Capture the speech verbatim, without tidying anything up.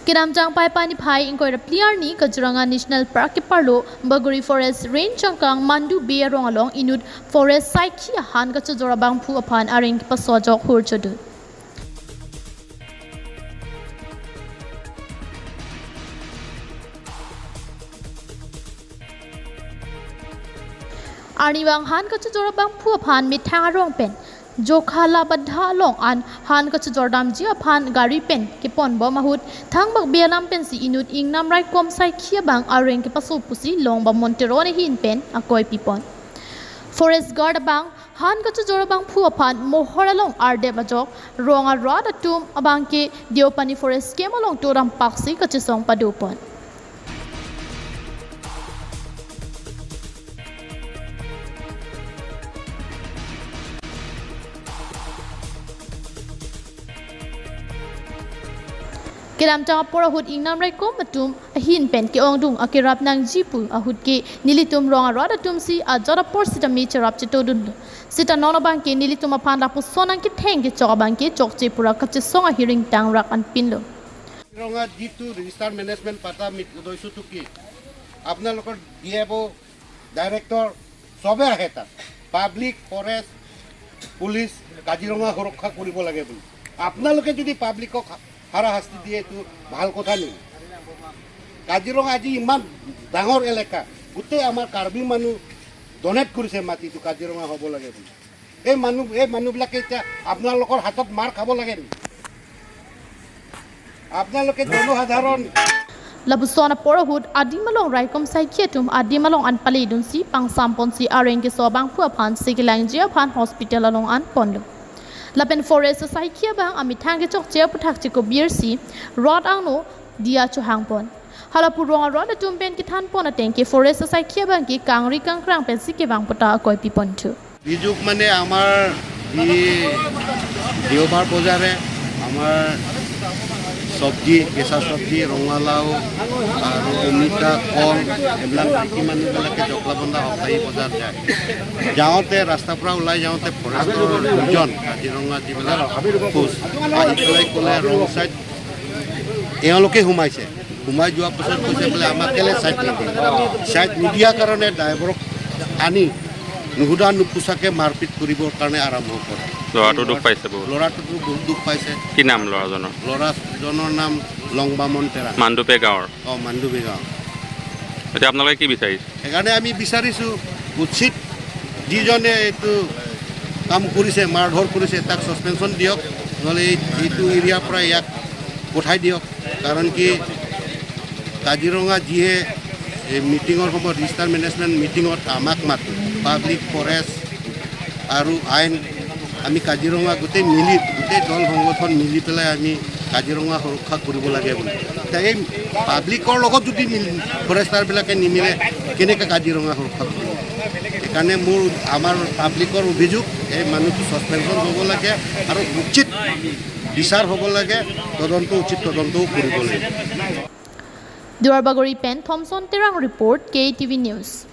Kedamtang Paipai niphai ingkoi ra phli arni Kaziranga National Park keparlo Bagori Forest Range angkang Mandu Bey arong along inut forest saikhi ahan kachojor abangphu aphan areng kepaso ajok hur chodun. Arnivang han kachojor abangphu aphan methang arong pen Jokhalabadha along an han kachojor damji aphan gari pen keponbom ahut thangbak Bey alam pensi inut ingnam raikom saikhi abang areng kepaso pusi Longbamon Teron ahin pen akoi pipon. Forest guard abang han kachojor abangphu aphan mohor along ardep ajok rong arat atum abangke Deopani Forest Camp along to dampaksi kachesong padopon. Kedamtang apor ahut ingnam raikom atum ahin pen ke-ongdung akerap nangji pu ahut ke nelitum rong arat atumsi ajat apor sitame cherap chetodunlo. Sita non abangke nelitum aphan lapuson nangketheng kechok abangke chokche pura kachesong ahiring tangrak anpinlo. কাজিৰঙাত যিটো reserve management পাতা মিট- লৈছোঁতো কি, আপোনালোকৰ D F O', director চবে আহে তাত। Public, forest, police, Kaziranga সুৰক্ষা কৰিব লাগে বুলি। আপোনালোকে যদি পাব্লিকক হাৰাশাস্তি দিয়ে, এইটো ভাল কথা নেকি? কাজিৰঙা আজি ইমান ডাঙৰ এলেকা, গোটেই আমাৰ কাৰ্বি মানুহ ডনেট কৰিছে মাটিটো কাজিৰঙা হ'ব লাগে বুলি। এই মানুহ এই মানুহবিলাকে এতিয়া আপোনালোকৰ হাতত মাৰ খাব লাগে নেকি? আপোনালোকে জনসাধাৰণ Lapuson apor ahut adim along raikom saikhi atum adim along an paledunsi pangsamponsi areng keso abangphu aphan si kelangji aphan hospital along anponlo. Lapen forest saikhi abang amethang kechokche aputhak chekobirsi rat angno diya chohangpon. Halapu rong arat atum pen kethanpon ateng ke forest saikhi abangke kangri kangkrang pensi kevang pu ta akoi piponthu. অভিযোগ মানে আমাৰ যি দেওবাৰ বজাৰে আমাৰ চব্জি, কেঁচা চব্জি, ৰঙালাও আৰু অমিতা, কল, এইবিলাক মাইকী মানুহবিলাকে জখলাবন্ধা সপ্তাহী বজাৰ যায়। যাওঁতে, ৰাস্তাৰ পৰা ওলাই যাওঁতে ফৰেষ্টৰ দুজন কাজিৰঙা যিবিলাক পোষ্ট আহি পেলাই ক'লে, ৰং চাইড এওঁলোকে সোমাইছে। সোমাই যোৱাৰ পিছত কৈছে বোলে, আমাক কেলে চাইড নিদিয়ে? চাইড নিদিয়াৰ কাৰণে ড্ৰাইভাৰক আনি নুসুধা নুপুছাকে মাৰপিট কৰিবৰ কাৰণে আৰম্ভ কৰে। ল'ৰাটো দুখ পাইছে বহুত। ল'ৰাটোতো বহুত দুখ পাইছে। কি নাম ল'ৰাজনৰ? ল'ৰাজনৰ নাম লংবামন তেৰা। মাণ্ডুপে গাঁৱৰ। অ, মাণ্ডুবি গাঁও। এতিয়া আপোনালোকে কি বিচাৰিছে? সেইকাৰণে আমি বিচাৰিছোঁ, উচিত যিজনে এইটো কাম কৰিছে, মাৰধৰ কৰিছে, তাক ছাছপেনশ্যন দিয়ক, নহ'লে এই এইটো এৰিয়াৰ পৰা ইয়াক পঠাই দিয়ক। কাৰণ কি, কাজিৰঙা যিয়ে এই মিটিঙৰ সময়ত, ৰিজাৰ্ভ মেনেজমেণ্ট মিটিঙত আমাক মাতে, পাব্লিক, ফৰেষ্ট আৰু আইন, আমি কাজিৰঙা গোটেই মিলি, গোটেই দল সংগঠন মিলি পেলাই আমি কাজিৰঙা সুৰক্ষা কৰিব লাগে বুলি। এতিয়া এই পাব্লিকৰ লগত যদি মিলি, ফৰেষ্টাৰবিলাকে নিমিলে, কেনেকৈ কাজিৰঙা সুৰক্ষা কৰিব? সেইকাৰণে মোৰ, আমাৰ পাব্লিকৰ অভিযোগ, এই মানুহটো ছাছপেনশ্যন হ'ব লাগে আৰু উচিত বিচাৰ হ'ব লাগে, তদন্ত, উচিত তদন্তও কৰিব লাগে। Duarbagori pen Thomson Terang report, K T V News.